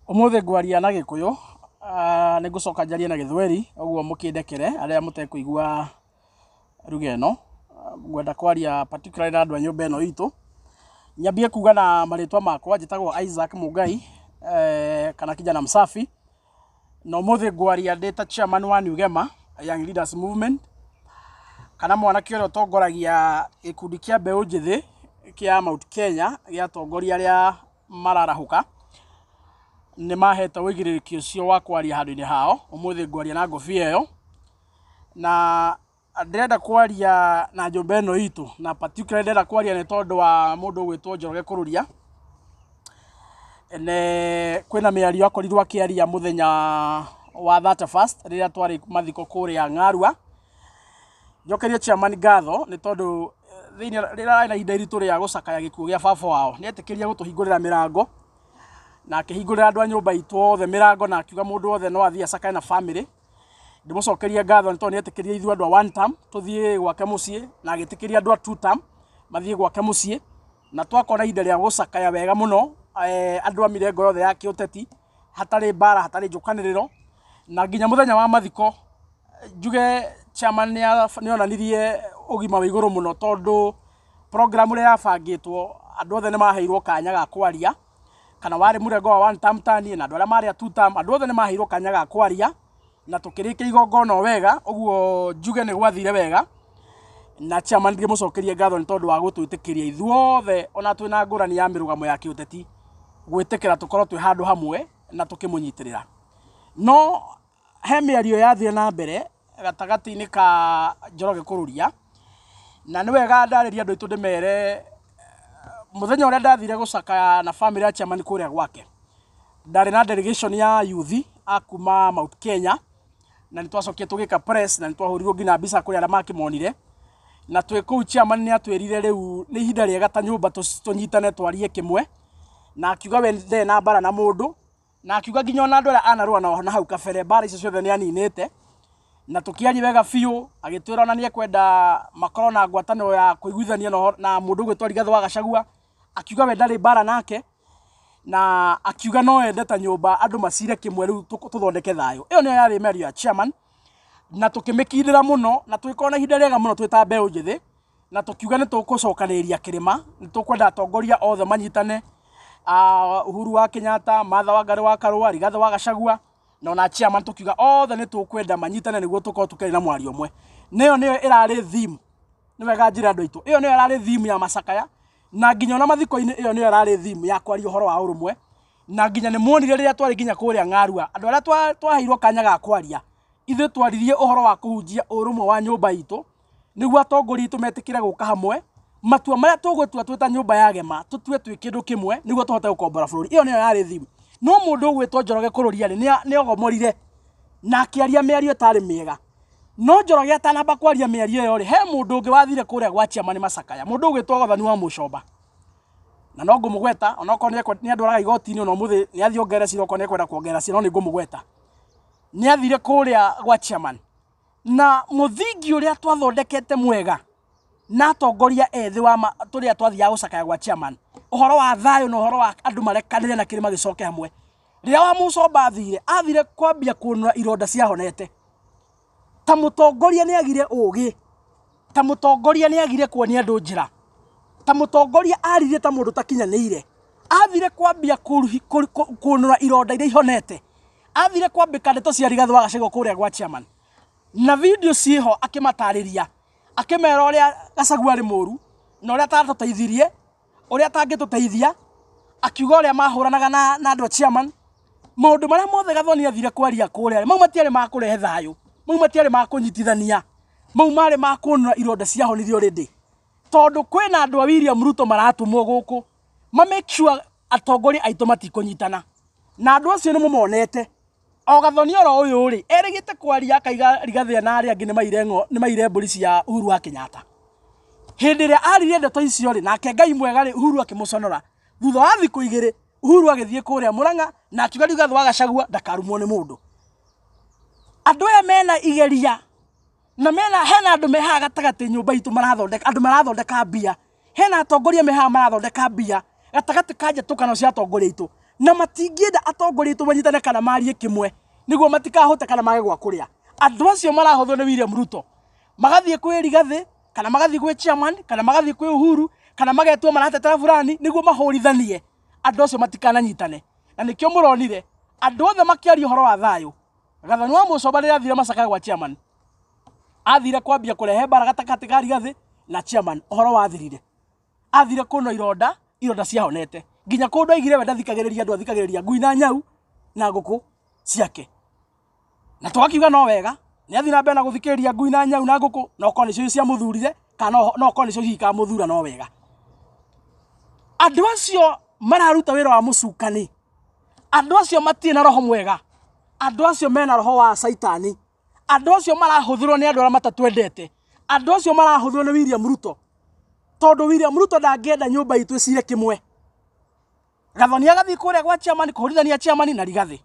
Ũmũthĩ ngwaria na Gĩkũyũ, nĩ ngũcoka njarie na Gĩthweri, ũguo mũkĩndekere arĩa mũtekũigua lugha ĩno. Ngwenda kwaria particularly na andũ a nyũmba ĩno itũ. Nyambie kuga na marĩtwa makwa, njĩtagwo Isaac Mũngai kana kijana msafi, na ũmũthĩ ngwaria ndĩ ta chairman wa New Gema Young Leaders Movement, kana mwanake ũrĩa ũtongoragia gĩkundi kĩa mbeũ njĩthĩ kĩa Mount Kenya gĩa atongoria arĩa mararahũka, nĩ mahete ũigĩrĩrĩki ũcio wa kwaria handũ-inĩ hao, ũmũthĩ ngwaria na ngũbia ĩyo, na ndĩrenda kwaria na nyũmba ĩno itũ, na particularly ndĩrenda kwaria nĩ tondũ wa mũndũ ũgwĩtwo Njoroge Kũrũria, kwĩna mĩario akorirwo akĩaria mũthenya wa 31st rĩrĩa twarĩ mathiko kũrĩa Ng'arua. Njokerie chairman ngatho nĩ tondũ thĩinĩ rĩrĩa arĩ na ihinda iritũ rĩa gũcakaya gĩkuũ gĩa baba wao, nĩ etĩkĩrire gũtũhingũrĩra mĩrango, na akĩhingũrĩra andũ a nyũmba itũ othe mĩrango na akiuga mũndũ wothe no athiĩ acakae na bamĩrĩ. Ndĩmũcokerie ngatho nĩ tondũ nĩ etĩkĩrire ithuĩ andũ a one term tũthiĩ gwake mũciĩ, na agĩtĩkĩria andũ a two term mathiĩ gwake mũciĩ, na twakorwo na ihinda rĩa gũcakaya wega mũno andũ a mĩrengo yothe ya kĩũteti, hatarĩ mbara, hatarĩ njũkanĩrĩro, na nginya mũthenya wa mathiko njuge chairman nĩ onanirie ũgima wa igũrũ mũno tondũ program ĩrĩa yabangĩtwo andũ othe nĩ maheirwo kanya ga kwaria, kana warĩ mũrengo wa one term ta niĩ na andũ arĩa marĩ a two term, andũ othe nĩ maheirwo kanya ga kwaria na tũkĩrĩkia igongona o wega, ũguo njuge nĩ gwathire wega, na chairman ngĩmũcokeria ngatho nĩ tondũ wa gũtwĩtĩkĩria ithuothe ona twĩna ngũrani ya mĩrũgamo ya kĩũteti, gwĩtĩkĩra tũkorwo twĩ handũ hamwe na tũkĩmũnyitĩrĩra. No he mĩario yathire na mbere gatagatĩ-inĩ ka Njoroge Kũrũria, na nĩ wega ndarĩrie andũ aitũ ndĩmere mũthenya ũrĩa ndathire gũcakaya na bamĩrĩ ya chairman kũrĩa gwake, ndarĩ na delegation ya youth a kuma Mount Kenya, na nĩ twacokire tũgĩka press na nĩ twahũrirwo nginya mbica kũrĩ arĩa makĩmonire, na twĩ kũu chairman nĩ atwĩrire rĩu nĩ ihinda rĩega ta nyũmba tũnyitane twarie kĩmwe, na akiuga we ndarĩ na mbara na mũndũ, na akiuga nginya ona andũ arĩa anarũa nao na hau kabere mbara icio ciothe nĩ aninĩte, na tũkĩaria wega biũ, agĩtwĩra ona nĩ ekwenda makorwo na ngwatanĩro ya kũiguithania na mũndũ ũgwĩtwo Rigathĩ wa Gachagua, akiuga we ndarĩ mbara nake, na akiuga no ende ta nyũmba andũ macire kĩmwe rĩu tũthondeke thayũ. Ĩyo nĩyo yarĩ mĩario ya chairman, na tũkĩmĩkindĩra mũno, na tũgĩkorwo na ihinda rĩega mũno twĩ ta mbeũ njĩthĩ, na tũkiuga nĩ tũgũcokanĩrĩria kĩrĩma, nĩ tũkwenda atongoria othe manyitane, Uhuru wa Kenyatta, Martha Wangari wa Karua, Rigathĩ wa Gachagua, na ona chairman tũkiuga othe nĩ tũkwenda manyitane nĩguo tũkorwo tũkĩaria na mwario ũmwe. Na ĩyo nĩyo ĩrarĩ theme, nĩ wega njĩre andũ aitũ, ĩyo nĩyo ĩrarĩ theme ya macakaya, na nginya ona mathiko-inĩ ĩyo nĩyo ĩrarĩ theme ya kwaria ũhoro wa ũrũmwe, na nginya nĩ muonire rĩrĩa twarĩ nginya kũrĩa Ng'arua, andũ arĩa twaheirwo kanya ga kwaria, ithuĩ twaririe ũhoro wa kũhunjia ũrũmwe wa nyũmba itũ, nĩguo atongoria aitũ metĩkĩre gũka hamwe, matua marĩa tũgũtua twĩ ta nyũmba ya Gema, tũtue twĩ kĩndũ kĩmwe, nĩguo tũhote gũkombora bũrũri. Ĩyo nĩyo yarĩ theme. No mũndũ ũgwĩtwo Njoroge Kũrũria rĩ, nĩ ogomorire na akĩaria mĩario ĩtarĩ mĩega. No Njoroge atanamba kwaria mĩario ĩyo rĩ, he mũndũ ũngĩ wathire kũrĩa gwa chairman Macakaya, mũndũ ũgwĩtwo Gathoni wa Mũcomba. Na no ngũmũgweta onokorwo nĩ andwaraga igoti-inĩ ona ũmũthĩ nĩ athiĩ ongerere cira okorwo nĩ ekwenda kuongerera cira, no nĩ ngũmũgweta. Nĩ athire kũrĩa gwa chairman na mũthingi ũrĩa twathondekete mwega na atongoria ethĩ wa tũrĩa twathiaga gũcakaya gwa chairman, ũhoro wa thayũ na ũhoro wa andũ marekanĩre na kĩrĩma gĩcoke hamwe. Rĩrĩa wa Mũcomba athire, athire kwambia kũnũra ironda ciahonete. Ta mũtongoria nĩ agire ũgĩ, ta mũtongoria nĩ agire kuonia andũ njĩra, ta mũtongoria aririe ta mũndũ ũtakinyanĩire. Athire kwambia kũnũra ironda iria ihonete. Athire kwambĩka ndeto cia Rigathĩ wa Gachagua kũrĩa gwa chairman. Na video ciĩho akĩmatarĩria, akĩmera ũrĩa Gachagua arĩ mũru, na ũrĩa atatũteithirie, ũrĩa atangĩtũteithia, akiuga ũrĩa mahũranaga na andũ a chairman. Maũndũ marĩa mothe Gathoni athire kwaria kũrĩa, mau matiarĩ ma kũrehe thayũ, mau matiarĩ ma kũnyitithania, mau marĩ ma kũnũra ironda ciahonire already. Tondũ kwĩna andũ a William Ruto maratũmwo gũkũ, ma make sure atongoria aitũ matikũnyitana. Na andũ acio nĩ mũmonete. O Gathoni oro ũyũ rĩ, erĩgĩte kwaria akaiga Rigathĩ na arĩa angĩ nĩ maire mbũri cia Uhuru wa Kenyatta. Hĩndĩ ĩrĩa aririe ndeto icio rĩ, nake Ngai mwega rĩ, Uhuru akĩmũconora. Thutha wa thikũ igĩrĩ, Uhuru agĩthiĩ kũrĩa Murang'a na akiuga Rigathĩ wa Gachagua ndakarumwo nĩ mũndũ. Andũ aya mena igeria na mena hena andũ me haha gatagatĩ nyũmba itũ marathondeka, andũ marathondeka mbia. Hena atongoria me haha marathondeka mbia gatagatĩ ka njatũkano cia atongoria aitũ. Na matingĩenda atongoria aitũ manyitane kana marie kĩmwe nĩguo matikahote kana mage gwa kũrĩa. Andũ acio marahũthĩrwo nĩ William Ruto magathiĩ kwĩ Rigathĩ kana magathiĩ gwĩ chairman kana magathiĩ kwĩ Uhuru kana magetwo maratetera fulani nĩguo mahũrithanie andũ acio matikananyitane. Na nĩkĩo mũronire andũ othe makĩaria ũhoro wa thayũ. Gathoni wa Mũcomba rĩrĩa athire Masaka gwa chairman athire kwambia kũrehe mbara gatagatĩ ka Rigathĩ na chairman, ũhoro wathirire. Athire kũnwo ironda, ironda ciahonete. Nginya kũndũ aigire we ndathikagĩrĩria andũ, athikagĩrĩria ngui na nyau na ngũkũ ciake. Na tũgakiuga no wega, nĩ athiĩ na mbere na gũthikĩrĩria ngui na nyau na ngũkũ, no korwo nĩcio ciamũthurire, kana no korwo nĩcio hihi ikamũthura no wega. Andũ acio mararuta wĩra wa mũcukani, andũ acio matirĩ na roho mwega, andũ acio mena roho wa caitani, andũ acio marahũthĩrwo nĩ andũ arĩa matatwendete, andũ acio marahũthĩrwo nĩ William Ruto, tondũ William Ruto ndangĩenda nyũmba itũ ĩcire kĩmwe. Gathoni agathiĩ kũrĩa gwa chairman kũhũrithania chairman na Rigathĩ.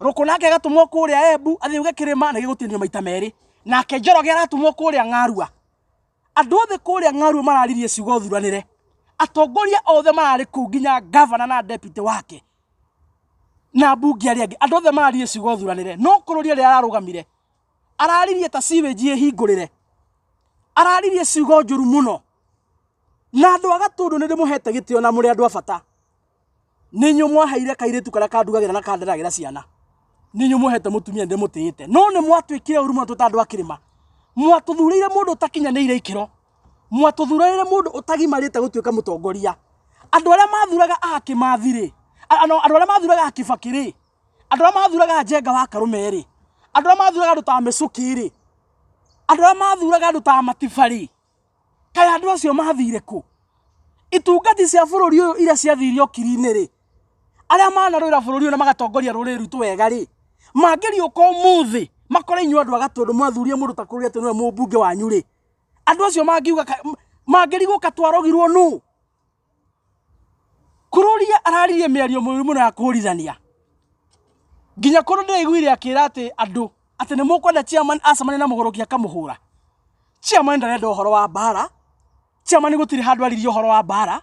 Rũkũ nake agatũmwo kũrĩa Embu athiĩ auge kĩrĩma nĩ gĩgũtinio maita merĩ. Nake Njoroge aratũmwo kũrĩa Ng'arua. Andũ othe kũrĩa Ng'arua mararirie ciugo thuranĩre. Atongoria othe mararĩ kũu nginya gavana na deputy wake na mbunge arĩa angĩ, andũ othe mararirie ciugo thuranĩre. No kũrũria rĩrĩa ararũgamire, araririe ta sewage ĩhingũrĩre. Araririe ciugo njũru mũno. Na andũ a Gatũndũ nĩ ndĩmũhete gĩtĩo na mũrĩ andũ a bata. Nĩ inyuĩ mwaheire kairĩtu karĩa kandugagĩra na kanderagĩra ciana. Nĩ inyuĩ mũhete mũtumia nĩ ndĩmũtĩĩte. No nĩ mwatwĩkire ũru mũno twĩ ta andũ a kĩrĩma. Mwatũthurĩire mũndũ ũtakinyanĩire ikĩro. Mwatũthurĩire mũndũ ũtagimarĩte gũtuĩka mũtongoria. Andũ arĩa mathuraga a Kĩmathi rĩ, andũ arĩa mathuraga a Kĩbakĩ rĩ, andũ arĩa mathuraga Njenga wa Karũme rĩ, andũ arĩa mathuraga andũ ta Mĩcũkĩ rĩ, andũ arĩa mathuraga andũ ta Matiba rĩ, Kaĩ andũ acio mathire kũ? Itungati cia bũrũri ũyũ iria ciathire ũkiri-inĩ rĩ, arĩa manarũĩra bũrũri ũyũ na magatongoria rũrĩrĩ rwitũ wega rĩ, mangĩriũka ũmũthĩ makore inyuĩ andũ a Gatũndũ mwathurire mũndũ ta Kũrũri atĩ nĩwe mũmbunge wanyu rĩ, andũ acio mangiuga mangĩrigwo ka twarogirwo nũ? Kururia araririe mĩario mĩũru mũno ya kũhũrithania. Nginya kũndũ ndĩraiguire akĩra atĩ andũ atĩ nĩ mũkwenda chairman acemania na mũgũrũki akamũhũra. Chairman ndarenda ũhoro wa mbara, chairman gũtirĩ handũ aririe ũhoro wa mbara,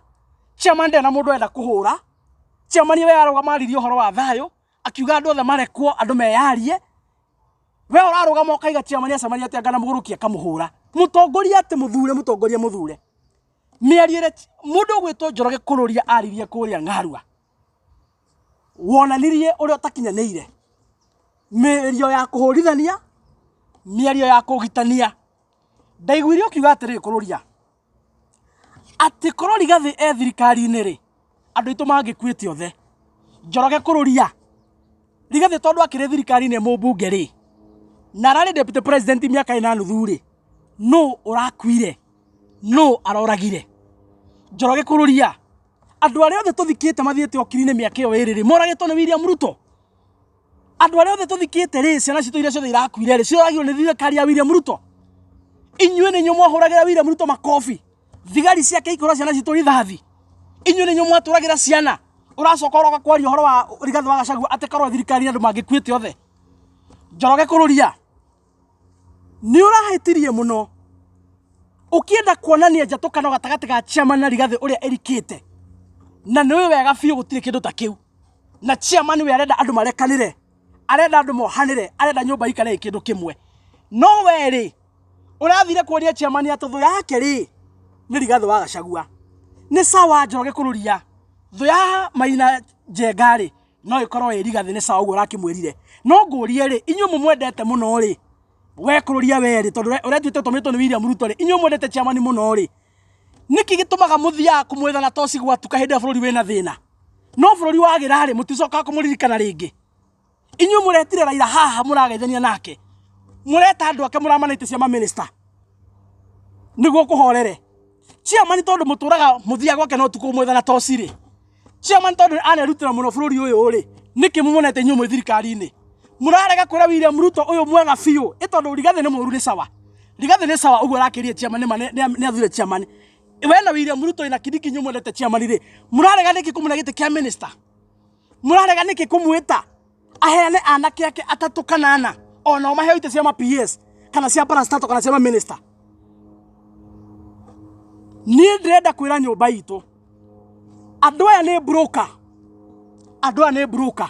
chairman ndarĩ na mũndũ arenda kũhũra, chairman we arũgama aririe ũhoro wa thayũ, akiuga andũ othe marekwo, andũ meyarie. We ũrarũgama ũkaiga chairman acemania atĩa na mũgũrũki akamũhũra. Mũtongoria atĩ mũthure, mũtongoria mũthure. Mĩario ĩrĩa mũndũ ũgwĩtwo Njoroge Kũrũria aririe kũrĩa Ng'arua, wonanirie ũrĩa ũtakinyanĩire. Mĩario ya kũhũrithania, mĩario ya kũũgitania. Ndaiguire ũkiuga atĩrĩrĩ Kũrũria, atĩ korwo Rigathĩ e thirikari-inĩ rĩ, andũ aitũ mangĩkuĩte othe. Njoroge Kũrũria, Rigathĩ tondũ akĩrĩ thirikari-inĩ e mũmbunge rĩ, na ararĩ deputy president mĩaka ĩna nuthu rĩ, nũ ũrakuire? Nũ aroragire? Njoroge Kũrũria, andũ arĩa othe tũthikĩte mathiĩte ũkiri-inĩ mĩaka ĩyo ĩrĩ rĩ, moragĩtwo nĩ William Ruto? Andũ arĩa othe tũthikĩte rĩ, ciana citũ iria ciothe irakuire rĩ, cioragirwo nĩ thirikari ya William Ruto? Inyuĩ nĩ inyuĩ mwahũragĩra William Ruto makobi, thigari ciake ikũra ciana citũ rithathi. Inyuĩ nĩ inyuĩ mwatũragĩra ciana. Ũracoka ũroka kwaria ũhoro wa Rigathĩ wa Gachagua atĩ korwo thirikari andũ mangĩkuĩte othe. Njoroge Kũrũria, nĩ ũrahĩtirie mũno ũkĩenda kuonania njatũkano gatagatĩ ga chairman na Rigathĩ ũrĩa ĩrikĩte, na nĩ ũĩ wega biũ gũtirĩ kĩndũ ta kĩu. Na chairman we arenda andũ marekanĩre, arenda andũ mohanĩre, arenda nyũmba ikare ĩ kĩndũ kĩmwe. No we rĩ, ũrathire kuonia chairman atĩ thũ yake rĩ, nĩ Rigathĩ wa Gachagua. Nĩ sawa Njoroge Kũrũria, thũ ya Maina Njenga rĩ, no ĩkorwo ĩ Rigathĩ, nĩ sawa ũguo ũrakĩmwĩrire. No ngũrie rĩ, inyuĩ mũmwendete mũno rĩ, we Kũrũria we rĩ, tondũ ũretuĩte ũtũmĩtwo nĩ William Ruto rĩ, inyuĩ mwendete chairman mũno rĩ, nĩkĩ gĩtũmaga mũthiaga kũmwetha na toci gwatuka hĩndĩ ĩrĩa bũrũri wĩna thĩna? No bũrũri wagĩra rĩ, mũticokaga kũmũririkana rĩngĩ. Inyuĩ mũretire Raila haha mũrageithania nake, mũreta andũ ake mũramana itĩ cia mamĩnĩsta nĩguo kũhorere. Chairman tondũ mũtũraga mũthiaga gwake na ũtukũ mwetha na toci rĩ, chairman tondũ anerutĩra mũno bũrũri ũyũ rĩ, nĩkĩ mũmonete inyuĩ mwĩ thirikari-inĩ? Mũrarega kwĩra William Ruto ũyũ mwega biũ, ĩ tondũ Rigathĩ nĩ mũru nĩ sawa. Rigathĩ nĩ sawa ũguo arakĩria chairman nĩ ma nĩ athure chairman. We na William Ruto na Kindiki inyuĩ mwendete chairman rĩ, mũrarega nĩkĩ kũmũne gĩtĩ kĩa minister? Mũrarega nĩkĩ kũmwĩta aheane anake ake atatũ kana ana onao maheo itĩ cia ma PS kana cia parastatal kana cia ma minister? Niĩ ndĩrenda kwĩra nyũmba itũ andũ aya nĩ broker. Andũ aya nĩ broker.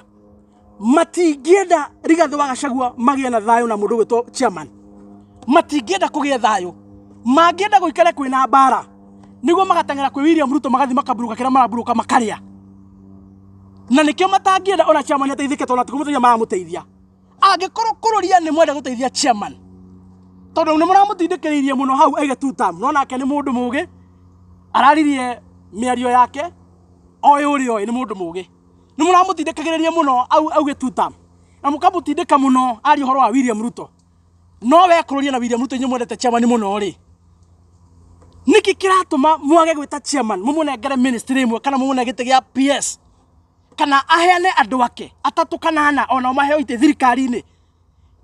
Matingĩenda Rigathĩ wa Gachagua magĩe na thayũ na mũndũ ũgwĩtwo chairman. Matingĩenda kũgĩe thayũ. Mangĩenda gũikare kwĩna mbara nĩguo magateng'era kwĩ William Ruto magathiĩ makaburuka kĩrĩa maraburuka makarĩa. Na nĩkĩo matangĩenda ona chairman ateithĩke tondũ atikũmũteithia maramũteithia. Angĩkorwo kũrũria nĩ mwenda gũteithia chairman tondũ nĩ mũramũtindĩkĩrĩirie mũno hau aige two term, no nake nĩ mũndũ mũgĩ araririe mĩario yake oĩ ũrĩa oĩ nĩ mũndũ mũgĩ. Nĩ mũramũtindĩkagĩrĩria mũno auge two term na mũkamũtindĩka mũno arie ũhoro wa William Ruto. No we kũrũria na William Ruto inyuĩ mwendete chairman mũno rĩ, nĩkĩ kĩratũma mwage gwĩta chairman mũmũnengere ministry ĩmwe kana mũmũne gĩtĩ gĩa PS kana aheane andũ ake atatũ kana ana onao maheo itĩ thirikari-inĩ?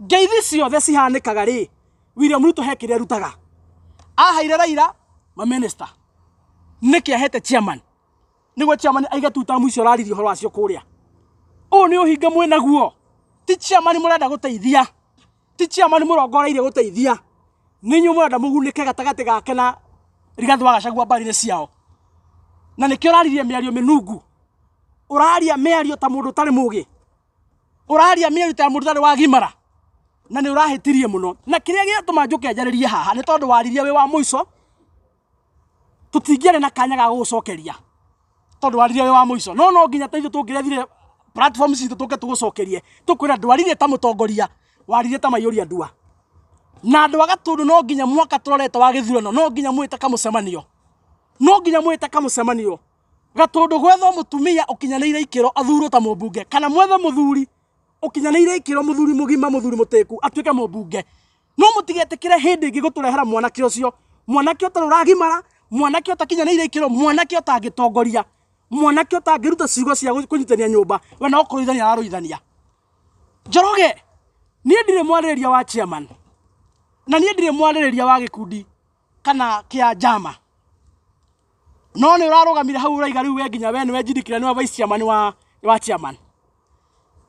Ngeithi ciothe cihanĩkaga rĩ, William Ruto he kĩrĩa arutaga. Aheire Raila maminista, nĩkĩ ahete chairman? Nĩguo chairman aige tu tamu icio ũraririe ũhoro wacio kũrĩa. Ũyũ nĩ ũhinga mwĩ naguo. Ti chairman mũrenda gũteithia, ti chairman mũrongoreirie gũteithia, nĩ inyuĩ mũrenda mũgunĩke gatagatĩ gake na Rigathĩ wa Gachagua mbarĩ-inĩ ciao. Na nĩkĩo ũraririe mĩario mĩnungu, ũraria mĩario ta mũndũ ũtarĩ mũgĩ, ũraria mĩario ta mũndũ ũtarĩ wagimara, na nĩ ũrahĩtirie mũno. Na kĩrĩa gĩatũma njũke njarĩrie haha nĩ tondũ waririe wĩ wa mũico, tũtingĩarĩ na kanya ga gũgũcokeria tondũ waririe wĩ wa mũico. No no nginya ta ithuĩ tũngĩrethire platform citũ tũke tũgũcokerie, tũkwĩra ndwaririe ta mũtongoria, waririe ta maiyũria ndua. Na andũ a Gatũndũ no nginya mwaka tũrorete wa gĩthurano no nginya mwĩte kamũcemanio, no nginya mwĩte kamũcemanio Gatũndũ gwethwo mũtumia ũkinyanĩire ikĩro athurwo ta mũmbunge, kana mwethe mũthuri ũkinyanĩire ikĩro, mũthuri mũgima, mũthuri mũtĩku atuĩke mũmbunge. No mũtigetĩkĩre hĩndĩ ĩngĩ gũtũrehera mwanake ũcio, mwanake ũtarĩ ũragimara, mwanake ũtakinyanĩire ikĩro, mwanake ũtangĩtongoria, mwanake ũtangĩruta ciugo cia kũnyitithania nyũmba, we no kũrũithania ararũithania. Njoroge, niĩ ndirĩ mwarĩrĩria wa chairman, na niĩ ndirĩ mwarĩrĩria wa gĩkundi kana kĩa njama. No nĩ ũrarũgamire hau ũraiga rĩu we nginya we nĩwe njindikĩra nĩwe vice chairman wa chairman.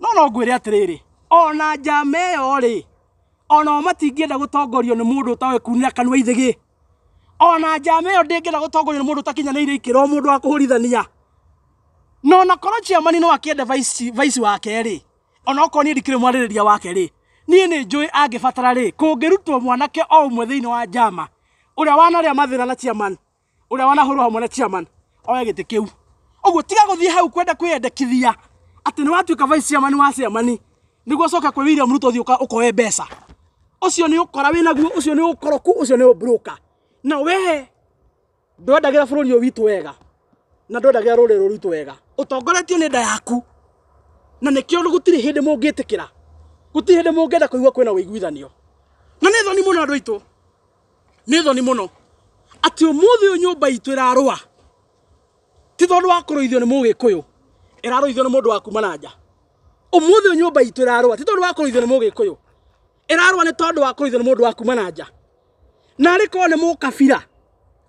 No no ngwĩre atĩrĩrĩ, ona njama ĩyo rĩ, onao matingĩenda gũtongorio nĩ mũndũ ũtoĩ kunĩra kanua ithĩgĩ. Ona njama ĩyo ndĩngĩenda gũtongorio nĩ mũndũ ũtakinyanĩire ikĩro, mũndũ wa kũhũrithania. Na ona korwo chairman no akĩende vice wake rĩ, ona okorwo niĩ ndikĩrĩ mwarĩrĩria wake rĩ, niĩ nĩ njũĩ angĩbatara rĩ, kũngĩrutwo mwanake o ũmwe thĩinĩ wa njama, ũrĩa wanarĩa mathĩna na chairman, ũrĩa wanahũrwo hamwe na chairman, oe gĩtĩ kĩu. Ũguo tiga gũthiĩ hau kwenda kwĩyendekithia atĩ nĩ watuĩka vice chairman wa chairman, nĩguo ũcoke kwĩ William Ruto ũthiĩ ũkoe mbeca. Ũcio nĩ ũkora wĩnaguo, ũcio nĩ ũkoroku, ũcio nĩ ũbroker. Na we ndwendagĩra bũrũri ũyũ witũ wega, na ndwendagĩra rũrĩrĩ rũrũ rwitũ wega. Ũtongoretio nĩ nda yaku, na nĩkĩo gũtirĩ hĩndĩ mũngĩtĩkĩra, gũtirĩ hĩndĩ mũngĩenda kũigua kwĩna ũiguithanio. Na nĩ thoni mũno andũ aitũ, nĩ thoni mũno atĩ ũmũthĩ ũyũ nyũmba itũ ĩrarũa ti tondũ wa kũrũithio nĩ mũgĩkũyũ, ĩrarũithio nĩ mũndũ wa kuma na nja. Ũmũthĩ ũyũ nyũmba itũ ĩrarũa ti tondũ wa kũrũithio nĩ mũgĩkũyũ, ĩrarũa nĩ tondũ wa kũrũithio nĩ mũndũ wa kuma na nja. Na arĩ korwo nĩ mũkabira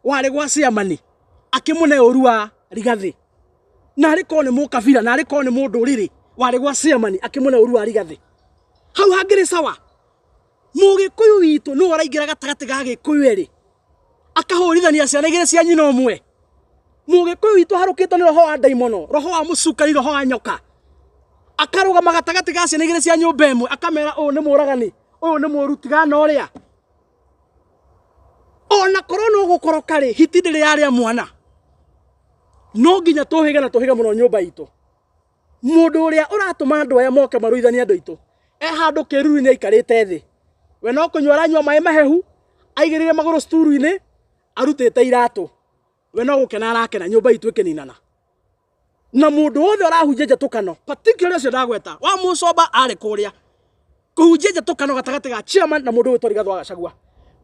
warĩ gwa ciamani akĩmũne ũru wa Rigathĩ, na arĩ korwo nĩ mũkabira, na arĩ korwo nĩ mũndũrĩrĩ warĩ gwa ciamani akĩmũne ũru wa Rigathĩ, hau hangĩrĩ sawa. Mũgĩkũyũ witũ nĩwe ũraingĩra gatagatĩ ga Gĩkũyũ erĩ akahũrithania ciana igĩrĩ cia nyina ũmwe. Mũgĩkũyũ witũ aharũkĩtwo nĩ roho wa ndaimono, roho wa mũcukani, roho wa nyoka, akarũgama gatagatĩ ga ciana igĩrĩ cia nyũmba ĩmwe akamera ũyũ nĩ mũragani, ũyũ nĩ mũru, tigana ũrĩa. Ona korwo no gũkoroka rĩ, hiti ndĩrĩ yarĩa mwana. No nginya tũhĩge na tũhĩge mũno nyũmba itũ. Mũndũ ũrĩa ũratũma andũ aya moke marũithanie andũ aitũ, e handũ kĩruru-inĩ aikarĩte thĩ. We no kũnyua aranyua maĩ mahehu, aigĩrĩire magũrũ sturu-inĩ, arutĩte iratũ. We no gũkena arakena nyũmba itũ ĩkĩninana. Na mũndũ wothe ũrahunjia njatũkano, particularly ũcio ndagweta, wa mũcomba arĩ kũrĩa, kũhunjia njatũkano gatagatĩ ga chairman na mũndũ ũgwĩtwo Rigathĩ wa Gachagua.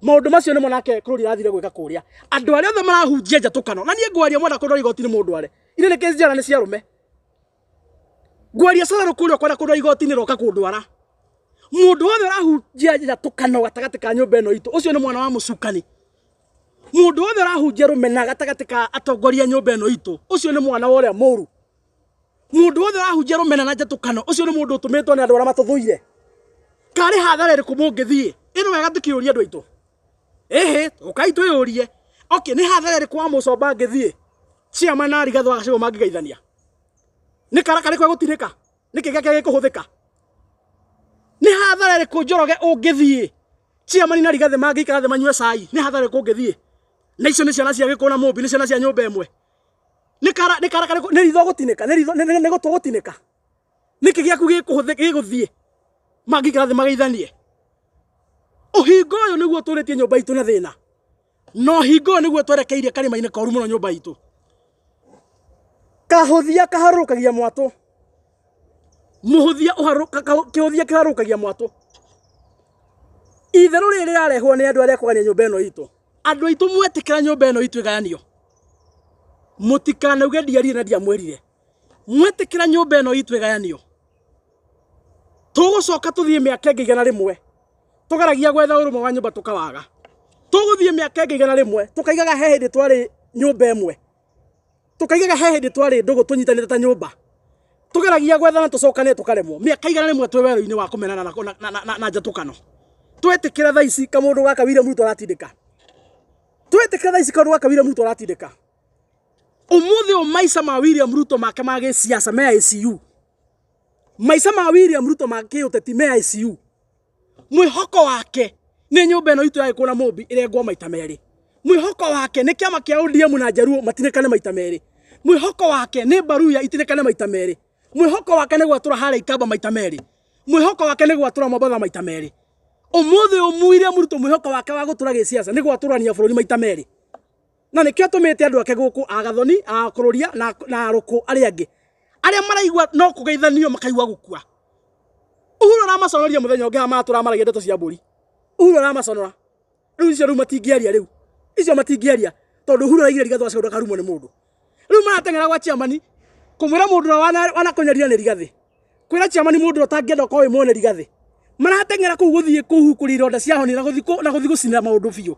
Maũndũ macio nĩmo nake Kũrũri arathire gwĩka kũrĩa. Andũ arĩa othe marahunjia njatũkano, na niĩ ngwaria mwenda kũndwara igoti-inĩ mũndware. Irĩ nĩ kesi njara nĩ cia arũme. Ngwaria cararũ kũrĩa ũkwenda kũndwara igoti-inĩ roka kũndwara. Mũndũ wothe ũrahunjia njatũkano gatagatĩ ka nyũmba ĩno itũ, ũcio nĩ mwana wa mũcukani. Mũndũ wothe ũrahunjia rũmena gatagatĩ ka atongoria a nyũmba ĩno itũ, ũcio nĩ mwana wa ũrĩa mũru. Mũndũ wothe ũrahunjia rũmena na njatũkano, ũcio nĩ mũndũ ũtũmĩtwo nĩ andũ arĩa matũthũire. Karĩ hathara ĩrĩkũ mũngĩthiĩ? Ĩno wega tũkĩũria andũ aitũ. Ĩhĩ, ũkai twĩyũrie. Okay, nĩ hathara ĩrĩkũ wa mũcomba angĩthiĩ? Chairman na Rigathĩ wa Gachagua mangĩgeithania. Nĩ kara karĩkũ egũtinĩka? Nĩkĩ gĩake gĩkũhũthĩka? Nĩ hathara ĩrĩkũ Njoroge ũngĩthiĩ? Chairman na Rigathĩ mangĩikara thĩ manyue cai, nĩ hathara ĩrĩkũ ũngĩthiĩ? Na icio nĩ ciana cia Gĩkũyũ na Mũmbi, nĩ ciana cia nyũmba ĩmwe. Nĩ kara nĩ kara karĩkũ nĩ ritho gũtinĩka, nĩ ritho nĩ gũtũ gũtinĩka? Nĩkĩ gĩaku gĩkũhũthĩka gĩgũthiĩ? Mangĩikara thĩ mageithanie. Ũhinga ũyũ nĩguo ũtũrĩtie nyũmba itũ na thĩna. Na ũhinga ũyũ nĩguo twerekeirie karĩma-inĩ koru mũno nyũmba itũ. Kahũthia kaharũrũkagia mwatũ. Mũhũthia kĩhũthia kĩharũrũkagia mwatũ. Itherũ rĩrĩ rĩrarehwo nĩ andũ arĩa kũgania nyũmba ĩno itũ. Andũ aitũ mwetĩkĩra nyũmba ĩno itũ ĩgayanio, mũtikanauge ndiarire na ndiamwĩrire. Mwetĩkĩra nyũmba ĩno itũ ĩgayanio, tũgũcoka tũthiĩ mĩaka ĩngĩ 100 tũgeragia gwetha ũrũmwe wa nyũmba tũkawaga. Tũgũthiĩ mĩaka ĩngĩ 100 tũkaigaga he hĩndĩ twarĩ nyũmba ĩmwe, tũkaigaga he hĩndĩ twarĩ ndũgũ tũnyitanĩte ta nyũmba. Tũgeragia gwethana tũcokane tũkaremwo. Mĩaka 100 twĩ werũ-inĩ wa kũmenana na njatũkano. Twetĩkĩra thaa ici kamũndũ gaka William Ruto aratindĩka. Twetĩkĩra thaa ici kaũndũ gaka William Ruto aratindĩka. Ũmũthĩ ũyũ maica ma William Ruto make ma gĩsiasa me ICU. Maica ma William Ruto ma kĩũteti me ICU. Mwĩhoko wake nĩ nyũmba ĩno itũ ya Gĩkũyũ na Mũmbi ĩrengwo maita merĩ. Mwĩhoko wake nĩ kĩama kĩa ODM na Njaruo matinĩkane maita merĩ. Mwĩhoko wake nĩ Mbaruya itinĩkane maita merĩ. Mwĩhoko wake nĩ gwatũra harĩa Ikamba maita merĩ. Mwĩhoko wake nĩ gwatũra Mombatha maita merĩ. Ũmũthĩ ũyũ William Ruto mwĩhoko wake wa gũtũra gĩsiasa nĩ gwatũrania bũrũri maita merĩ. Na nĩkĩo atũmĩte andũ ake gũkũ agathoni, akũrũria na arũkũ arĩa angĩ. Arĩa maraigua no kũgeithanio makaigua gũkua. Uhuru aramaconoria mũthenya ũngĩ haha maratũra maragia ndeto cia mbũri. Uhuru aramaconora. Rĩu icio rĩu matingĩaria rĩu. Icio matingĩaria tondũ Uhuru araigire Rigathĩ wa Gachagua ndakarumwo nĩ mũndũ. Rĩu marateng'era gwa chairman kũmwĩra mũndũ ũrĩa wanakũnyarira nĩ Rigathĩ. Kwĩra chairman mũndũ ũrĩa ũtangĩenda ũkorwo wĩ mwene Rigathĩ. Marateng'era kũu gũthiĩ kũhukuria ironda cia honi na gũthiĩ gũcinĩra maũndũ biũ.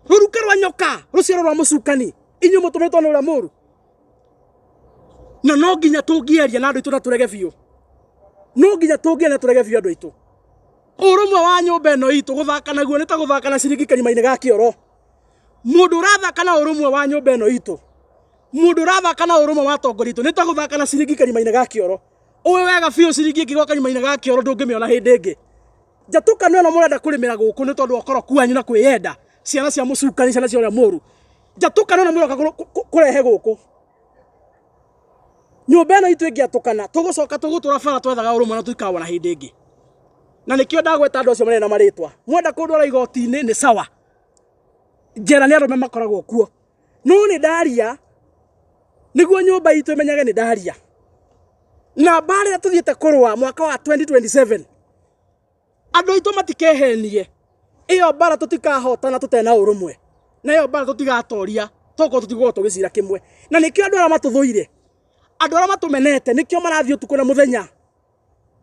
Rũruka rwa nyoka, rũciaro rwa mũcukani, inyuĩ mũtũmĩtwo nĩ ũrĩa mũru. Na no nginya tũngĩaria na andũ aitũ na tũrege biũ. No nginya tũngĩaria na tũrege biũ andũ aitũ. Ũrũmwe wa nyũmba ĩno itũ gũthaka naguo nĩ ta gũthaka na ciringi karima-inĩ ga kĩoro. Mũndũ ũrathaka na ũrũmwe wa nyũmba ĩno itũ, mũndũ ũrathaka na ũrũmwe wa atongoria aitũ nĩ ta gũthaka na ciringi karima-inĩ ga kĩoro. Ũĩ wega biũ ciringi ĩngĩgwa karima-inĩ ga kĩoro ndũngĩmĩona hĩndĩ ĩngĩ. Njatũkano ĩno mũrenda kũrĩmĩra gũkũ nĩ tondũ wa ũkoroku wanyu na kwĩyenda, ciana cia mũcukani, ciana cia ũrĩa mũru. Njatũkano ĩno mũroka kũrehe gũkũ. Nyũmba ĩno itũ ĩngĩatũkana, tũgũcoka tũgũtũra bara twethaga ũrũmwe na tũtikawona hĩndĩ ĩngĩ. Na nĩkĩo ndagweta andũ acio marĩ na marĩtwa. Mwenda kũndwara igoti-inĩ nĩ sawa. Njera nĩ arũme makoragwo kuo. No nĩ ndaria nĩguo nyũmba itũ ĩmenyage nĩ ndaria. Na mbara ĩrĩa tũthiĩte kũrũa mwaka wa 2027 andũ aitũ matikehenie ĩyo mbara tũtikahotana tũtena ũrũmwe na ĩyo mbara tũtigatoria tokorwo tũtigũkorwo tũgĩcira kĩmwe. Na nĩkĩo andũ arĩa matũthũire, andũ arĩa matũmenete nĩkĩo marathiĩ ũtukũ na mũthenya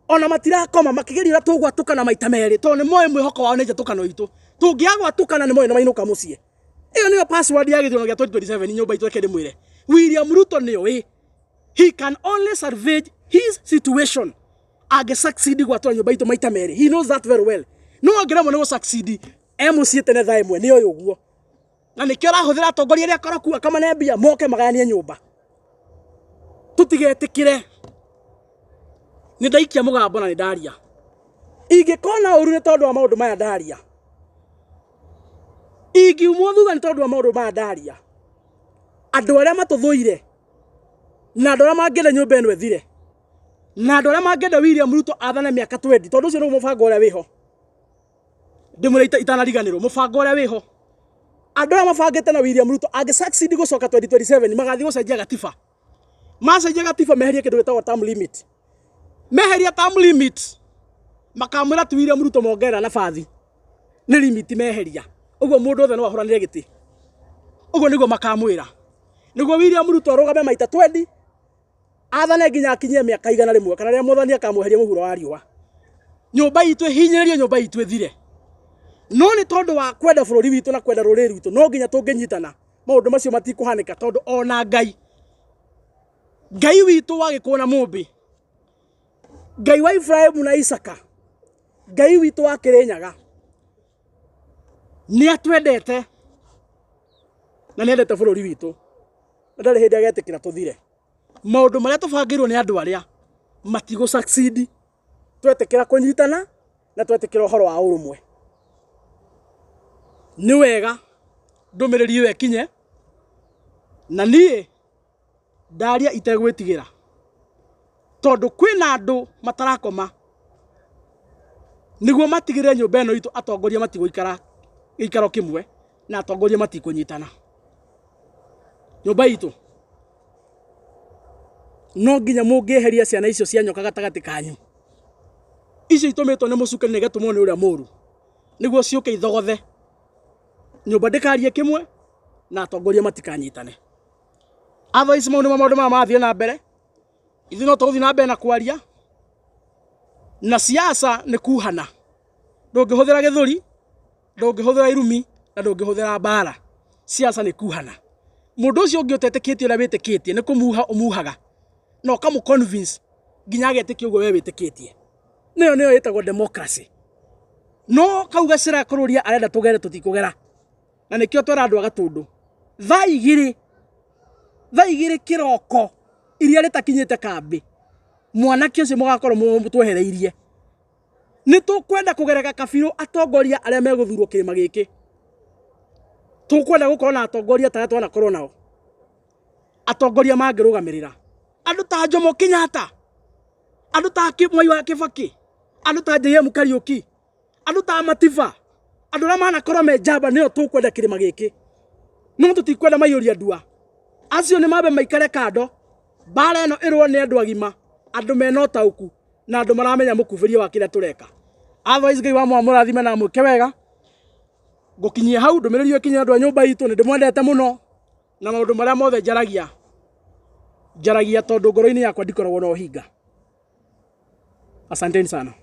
ona matirakoma makĩgeria ũrĩa tũgwatũkana maita merĩ tondũ nĩ moĩ mwĩhoko wao nĩ njatũkano itũ. Tũngĩaga gwatũkana nĩ moĩ nĩ mainũka mũciĩ. Ĩyo nĩyo password ya gĩthurano gĩa 2027 nyũmba itũ reke ndĩmwĩre. William Ruto nĩoĩ he can only salvage his situation angĩ succeed gwatũra nyũmba itũ maita merĩ. He knows that very well. No angĩremwo nĩ gũ succeed e mũciĩ tene thaa ĩmwe nĩoĩ ũguo. Na nĩkĩo arahũthĩra atongoria arĩa akoroku akamane mbia moke magayanie nyũmba. Tũtigetĩkĩre. Nĩ ndaikia mũgambo na nĩ ndaria. Ingĩkona ũru nĩ tondũ wa maũndũ maya ndaria. Ingiumwo thutha nĩ tondũ wa maũndũ maya ndaria. Andũ arĩa matũthũire na andũ arĩa mangĩenda nyũmba ĩno ĩthire na andũ arĩa mangĩenda William Ruto athane mĩaka 20 tondũ ũcio nĩguo mũbango ũrĩa wĩho. Ndĩmwĩre itanariganĩrwo mũbango ũrĩa wĩho. Andũ aya mabangĩte na William Ruto angĩ succeed gũcoka 2027 magathiĩ gũcenjia gatiba. Macenjia gatiba meherie kĩndũ gĩtagwo term limit. Meheria term limit makamwĩra ti William Ruto mongerera nabathi nĩ limit meheria. Ũguo mũndũ wothe no ahũranĩre gĩtĩ. Ũguo nĩguo makamwĩra. Nĩguo William Ruto arũgame maita 20 athane nginya akinyie mĩaka 100 kana rĩrĩa Mwathani akamweheria mũhuro wa riũa. Nyũmba itũ ĩhinyĩrĩrio, nyũmba itũ ĩthire. No nĩ tondũ wa kwenda bũrũri witũ na kwenda rũrĩrĩ rwitũ no nginya tũngĩnyitana maũndũ macio matikũhanĩka tondũ ona Ngai, Ngai witũ wa Gĩkũyũ na Mũmbi, Ngai wa Iburahĩmu na Isaka, Ngai witũ wa Kĩrĩnyaga nĩ atwendete na nĩ endete bũrũri witũ na ndarĩ hĩndĩ agetĩkĩra tũthire. Maũndũ marĩa tũbangĩirwo nĩ andũ arĩa matigũ succeed twetĩkĩra kũnyitana na twetĩkĩra ũhoro wa ũrũmwe. Nĩ wega ndũmĩrĩri ĩyo ĩkinye, na niĩ ndaria itegwĩtigĩra, tondũ kwĩna andũ matarakoma nĩguo matigĩrĩre nyũmba ĩno itũ atongoria matigũikara gĩikaro kĩmwe na atongoria matikũnyitana. Nyũmba itũ no nginya mũngĩeheria ciana icio cia nyoka gatagatĩ kanyu, icio itũmĩtwo nĩ mũcukani na igatũmwo nĩ ũrĩa mũru, nĩguo ciũke ithogothe nyũmba ndĩkarie kĩmwe na atongoria matikanyitane. Otherwise mau nĩmo maũndũ marĩa marathiĩ na mbere, ithuĩ no tũgũthiĩ na mbere na kwaria, na siasa nĩ kuhana, ndũngĩhũthĩra gĩthũri, ndũngĩhũthĩra irumi na ndũngĩhũthĩra mbara, siasa nĩ kuhana. Mũndũ ũcio ũngĩ ũtetĩkĩtie ũrĩa wĩtĩkĩtie nĩ kũmuha ũmuhaga na ũkamũ convince nginya agetĩkia ũguo we wĩtĩkĩtie. Nĩyo nĩyo ĩtagwo democracy. No kau gacĩra kũrũria arenda tũgere tũtikũgera. Na nĩkĩo twera andũ a Gatũndũ thaa igĩrĩ, thaa igĩrĩ kĩroko iria rĩtakinyĩte kambĩ, mwanake ũcio mũgakorwo mũtwehereirie. Nĩ tũkwenda kũgereka kabirũ atongoria arĩa megũthurwo kĩrĩma gĩkĩ. Tũkwenda gũkorwo na atongoria ta arĩa twanakorwo nao. Atongoria mangĩrũgamĩrĩra. Andũ ta Jomo Kenyatta, andũ ta Mwai wa Kibaki, andũ ta JM Kariuki, andũ ta Matiba, andũ arĩa manakorwo me njamba nĩo tũkwenda kĩrĩma gĩkĩ. No tũtikwenda maiyũria ndua. Acio nĩ mambe maikare kando, mbara ĩno ĩrũo nĩ andũ agima, andũ mena ũtaũku na andũ maramenya mũkubĩrie wa kĩrĩa tũreka. Otherwise Ngai wa amũrathime na amwĩke wega. Ngũkinyia hau ndũmĩrĩri ĩyo ĩkinye andũ a nyũmba itũ, nĩ ndĩmwendete mũno na maũndũ marĩa mothe njaragia, njaragia tondũ ngoro-inĩ yakwa ndikoragwo na ũhinga. Asanteni sana.